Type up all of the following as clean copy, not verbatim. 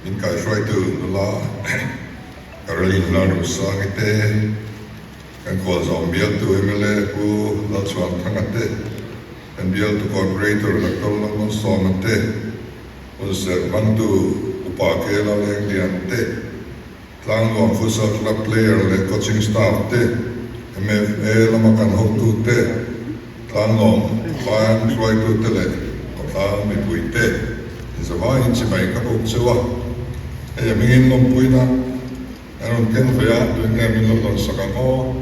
Min kaihruaitu nula Caroline Lalrusangi te, kan khualzawm bialtu mla Pu Lalchhuanthanga te, kan bialtu Corporator Doctor Lalmalsawma te, hunserh hmangtu Upa Kela Lenglian te, Tlangnuam Futsal Club player leh coaching staff te, MFA lama kan hotu te, Tlangnuam khawtlang hruaitu te leh khawtlang mipui te inzavaiin chibai ka buk cheu a. Hei a hmingin lawmpuina an rawn keng ve a, tun nge min lo dawn sak ang aw.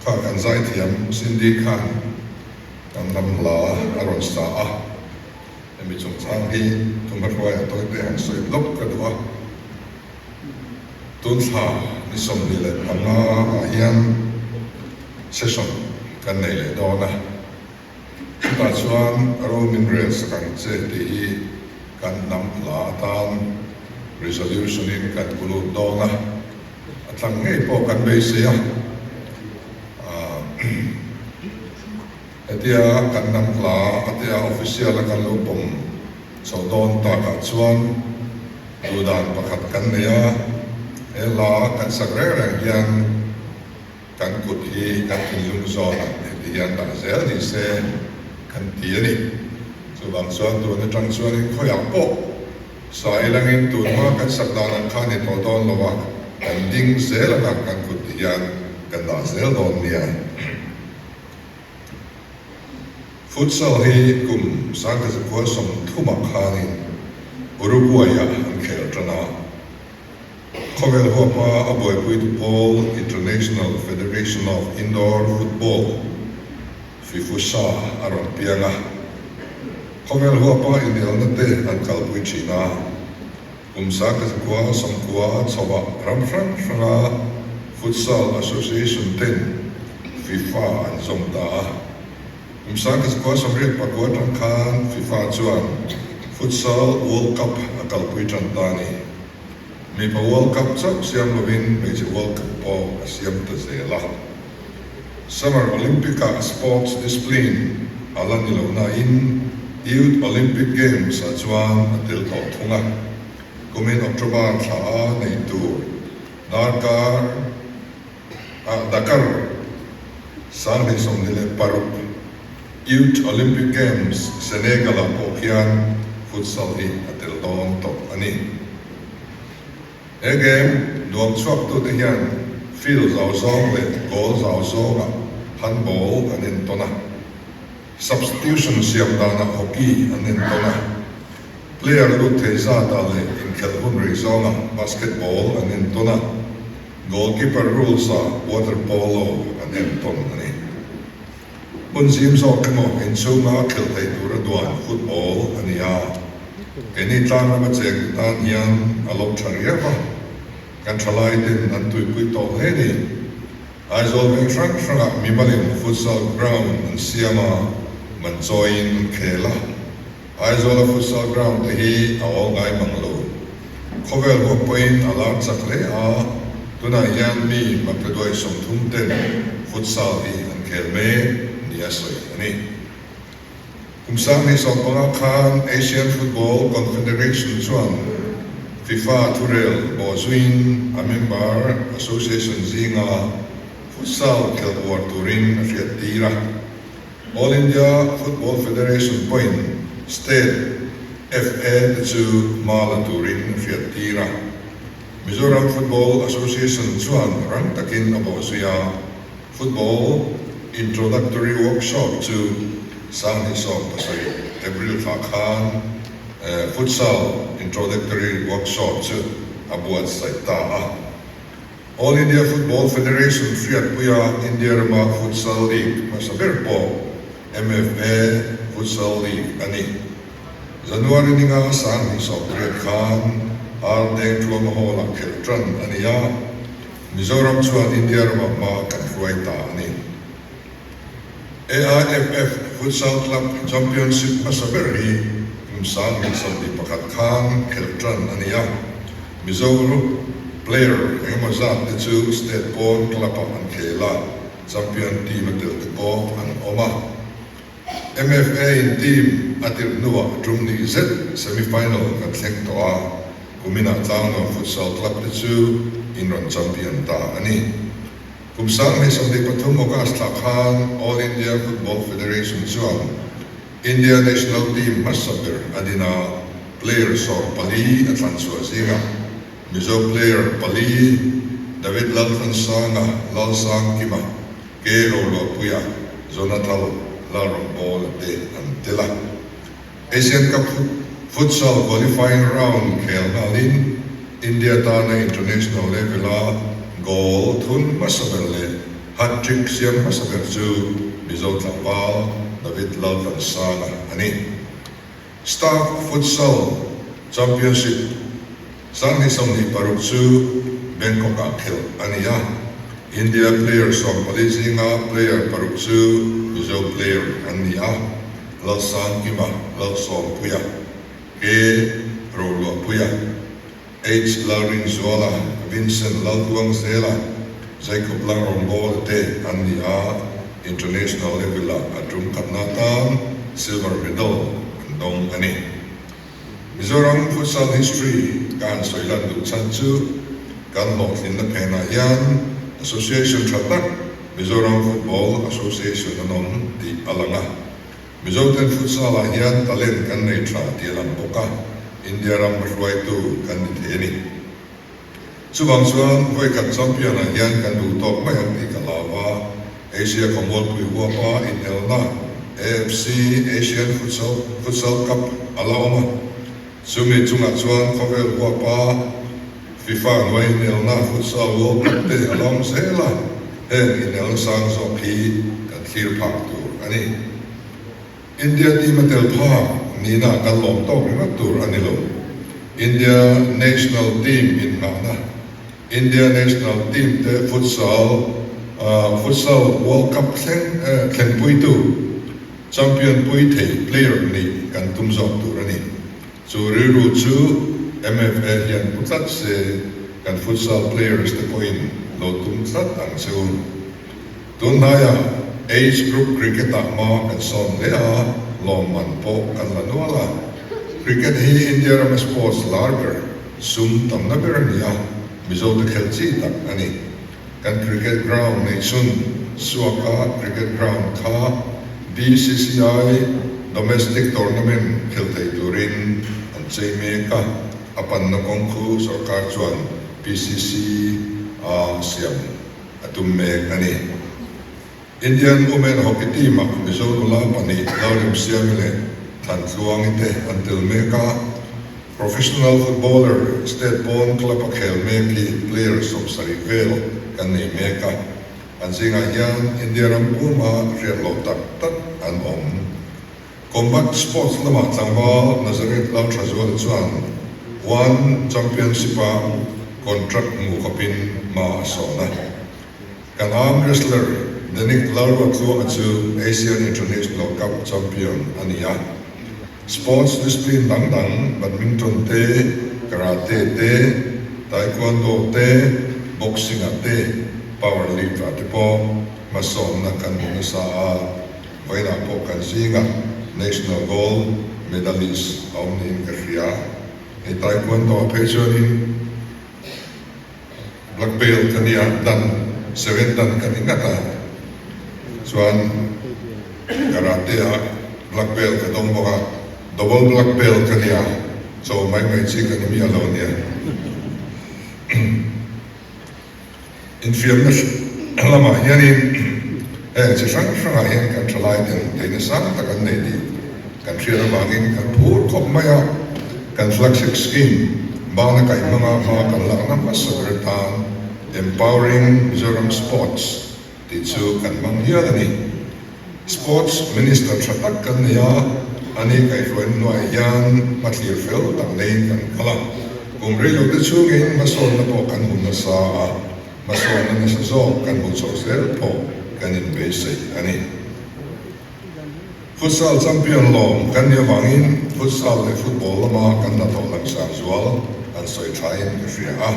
Kha kan zaithiam Cindy khan kan ram hla a rawn sa a, hemi chungchang hi thumhma hruai a tawite han sawi lawk ka duh a. Tun thla ni 25 ah hian session kan nei leh dawn a, chutah chuan ro min rel sak ang che tih hi kan hnam hla atan resolution in kan kulut dawn a, a tlang ngei pawh kan beisei a. Hetia kan hnam hla atia official a kan lo pawm chho dawn takah chuan duhdan pakhat kan nei a, he hla kan sak reng reng hian kan kut hi kan thinlung zawnah heti hian dah zel ni se kan ti a ni. Chuvang chuan tun atang chuanin khawiah pawh sa ilangin tun hma kan sak dan ang kha ni tawh dawn lo a, kan ding zel anga kan kut ti hian kan dah zel dawn nia. Futsal hi kum 1930 khanin Uruguay-ah an khel tan a. Khawvel huapa a buaipuitu pawl International Federation of Indoor Football, FIFUSA, a rawn piang a. Khawvel huapa inelna te an kalpui thin a. Kum 1990 chhoah ram hrang hranga Futsal Association ten FIFA an zawm ta a. Kum 1989 atang khan FIFA chuan Futsal World Cup a kalpui tan ta a ni. Mipa World Cup chauh siam lovin hmeichhe World Cup pawh a siam ta zel a. Summer Olympic-ah sports discipline a la ni lo nain Youth Olympic Games-ah chuan a tel tawh thung a. Kumin October thla a nei tur darkar ah Dakar 2026 Youth Olympic Games Senegal-ah pawh khian futsal hi a tel dawn tawh a ni. He game nuam chhuaktute hian field zau zawng leh goal zau zawngah handball an entawn a, substitution siam danah hockey an entawn a, player lut thei zatah leh inkhelh hun rei zawngah basketball an entawn a, goalkeeper rules-ah water polo an entawn a ni. Hmun zim zawk emaw inchhunga khelh theih tura duan football a ni a, keini tlang rama cheng te tan hian a lo tha riau a, kan thalai ten an tuipui tawh hle ni. Aizawl veng hrang hrangah mimalin futsal ground an siam a, man chawiin an khel a, Aizawla futsal ground te hi a awl ngai mang lo. Khawvel huap pawhin a lar chak hle a, tunah hian mi maktaduai 30 ten futsal hi an khel mek nia sawi a ni. Kum 2015 khan Asian Football Confederation chuan FIFA thurel bawhzuiin a member association zinga futsal khelh uar turin a hriattir a. All India Football Federation pawhin State FA te chu hma la turin a hriattir a. Mizoram Football Association chuan rang takin a bawhzui a, Football Introductory Workshop chu 2017 April thla khan Futsal Introductory Workshop chu a buatsaih ta a. All India Football Federation hriatpuia India rama Futsal League hmasa ber pawh MFA Futsal League a ni. January ninga 2018 khan Ardeng Tluanga Hall-ah khelh tan a ni a, Mizoram chuan India ramah hma kan hruai ta a ni. AIFF Futsal Club Championship hmasa ber hi kum 2021 khan khelh tan a ni a, Mizo player engemaw zat te chu state pawn club-ah an khel a, champion team a tel te pawh an awm a. MFA in team a tirh hnuah tum hnih zet semi-final kan thleng tawh a, kuminah Tlangnuam Futsal Club te chu in rawn champion ta a ni. Kum 2023 August thla khan All India Football Federation chuan India national team hmasa ber a din a, player 14 a thlan chhuah zingah Mizo player pali David Lalthansanga, Lalsangkima, K Roluahpuia, Jonathal Lalrawngbawla te an tel a. Asian Cup Futsal qualifying round khel nghalin India tana international level-a goal thun hmasa ber leh hat-trick siam hmasa ber chu Mizo tlangval David Lalthansanga a ni. Staff Futsal Championship 2026 chu Bangkok-ah khelh a ni a, India player 14 zinga player paruk chu Mizo player an ni a, Lalsangkima, Lalsawmpuia, K Roluahpuia, H Lalrinzuala, Vincent Laltuangzela, Jacob Lalrawngbawla te an ni a, international level-ah a tum khatna atan silver medal an dawng a ni. Mizoram futsal history ka han sawi lan duh chhan chu kan hlawhtlinna phenah hian association tha tak Mizoram Football Association an awm tih a lang a. Mizoten futsal-ah hian talent kan nei tha tih a lang bawk a, India ram hruaitu kan ni thei a ni. Chuvang chuan vawikhat champion-ah hian kan duh tawk mai ang tih ka hlau a, Asia khawmualpui huapa inelna AFC Asian Futsal Futsal Cup a la awm a, chumi chungah chuan khawvel huapa FIFA hnuai inelna Futsal World Cup te a la awm zel a, heng inelna sang zawk hi kan thlir phak tur a ni. India team a tel phak nihna kan lawm tawk ringawt tur a ni lo. India national team inngahna, India national team te futsal futsal World Cup thleng thlenpuitu champion pui thei player nih kan tum zawk tur a ni. Chu rilru chu MFA hian pu tlat se kan futsal players te pawhin lo tum tlat ang che u. Tunhnaiah age group cricket ah hma kan sawn hle a, lawmman pawh kan la nual a. Cricket hi India rama sports lar ber, sum tamna ber a ni a, Mizo te khelh chi tak a ni. Kan cricket ground nei chhun Suaka cricket ground kha BCCI domestic tournament khel thei turin an chei mek a, a panna kawng khu sorkar chuan PCC a siam a tum mek a ni. Indian Women Hockey Team-ah Mizo nula pahnih Lalremsiami leh Thantluangi te an tel mek a, Professional footballer, state pawn club a khel mek hi player 70 vel kan nei mek a, an zingah hian India ram puma hriat loh tak tak an awm. Combat sports lamah tlangval Nazareth Lalthazuala chuan One Championship-a contract hmu khawpin hma a sawn a. Kan arm wrestler Denic Lalruatluanga chu Asian International Cup champion a ni a. Sports discipline dang dang badminton te, karate te, taekwondo te, boxing ah te, power lift ah te pawh hmasawmna kan hmu nasa a, vawiinah pawh kan zingah national gold medalist a awm niin ka hria. Hei taekwondo ah phei chuanin Black belt ka nia, dan seven dan ka ni ngat a, chuan karate ah black belt ka dawng bawk a, double black belt ka nia, chaw mai mai chi ka ni miah lo nia. Infiamna lamah hianin heng chi hrang hrangah hian kan thalai ten theihna sang tak an nei tih kan hriat avangin kan phur khawp mai a, kan flagship scheme bana kaih hmanga hma kan lakna hmasa ber atan Empowering Mizoram Sports tih chu kan hmang hial a ni. Sports Minister tha tak kan nei a, ani kaihhruaina hnuaiah hian hmathlir fel tak neiin kan kal a. Kum reilote chhungin hmasawnna pawh kan hmu nasa a, hmasawnna nasa zawk kan hmu chho zel pawh kan inbeisei a ni. Futsal champion lawm kan nih avangin futsal leh football lama kan hnathawh langsar zual an sawi thain ka hria a.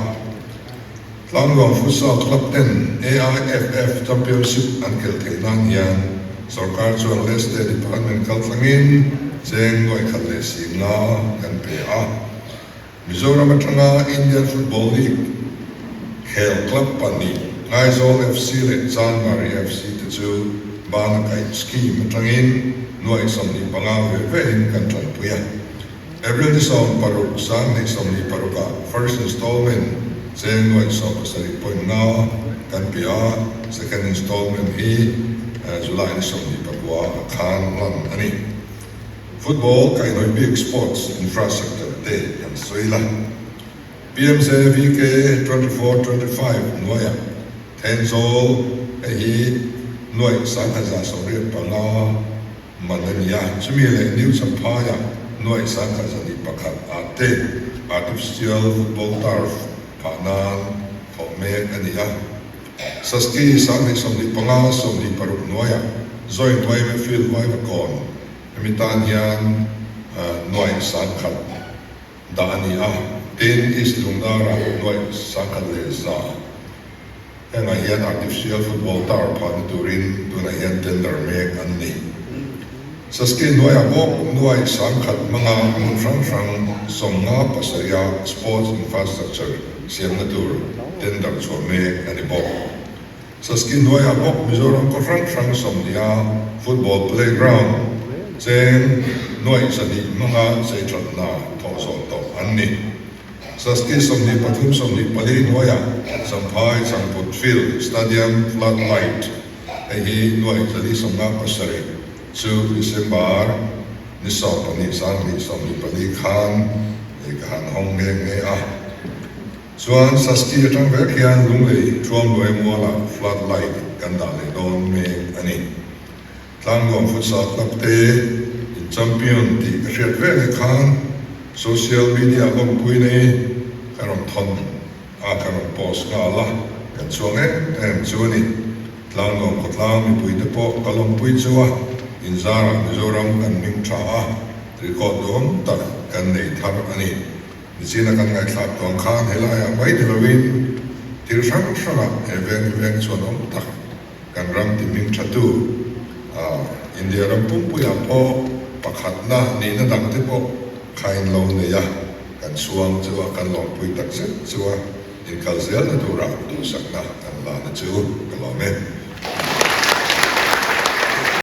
Tlangnuam Futsal Club ten AIFF Championship an khelh theih nan hian sorkar chuan Leicester Department kaltlangin cheng nuaih khat leh simna kan pe a. Mizoram atanga Indian Football League khel club pahnih Ngaizawl FC leh Chanmari FC te chu bana kaih scheme atangin nuaih 25 ve vein kan tanpui a. April ni 16, 2026 ah first installment cheng nuaih 17.5 kan pe a, second installment hi July ni 29 a khan hlan a ni. Football kaihhnawih bik sports infrastructure te kan sawi la. PMJVK 24, 25 hnuaiah Thenzawl hei hi nuaih 1185 Man a ni a, chumi leh New Champhaiah nuaih 1101 ah te artificial football turf phah nan thawh mek a ni a. Saski 2025, 26 hnuaiah Joint yma Field Vaivakawn hemi tan hian nuaih 1000 dah a ni a, tin East Lungdarah nuaih 1100. Hengah hian artificial football turf phahna turin tunah hian tender mek an ni. Saski hnuaiah bawk nuai 10,000 hmanga hmun hrang hrang 57 a sports infrastructure siamna tur tender chhuah mek a ni bawk. Saski hnuaiah bawk Mizoram khaw hrang hrang 20 a football playground cheng nuai 200 hmanga chei thatna thawh zawh tawh an ni. Sasti 23, 24 hnuaiah Champhai Changput Field Stadium Flood Light hei hi nuai 457 chu December ni 12 2024 khan hei ka han hawng nghe nghe a. Chuan Sasti atang vek hian Lunglei Thuamluai Mualah Flood Light kan dah leh dawn mek a ni. Tlangnuam Futsal Club te in champion tih ka hriat ve leh khan social media lawmpui nei ka rawn thawn a, ka rawn post nghal a, kan chhuang em em chu a ni. Tlangnuam khawtlang mipui te pawh ka lawmpui chu a, inzarah Mizoram kan hming tha a, record duhawm tak kan nei thar a ni. Nichina kan ngaihthlak tuang khan helaiah mai ni lovin thil hrang hrangah he veng veng chuan awm tak Kan ram ti hming thatu India ram pumpuiah pawh pakhatna nihna dang te pawh khain lo nei a, kan chhuang chu a, kan lawmpui tak zet chu a, inkal zelna turah duhsakna kan lana chu ka lawm e.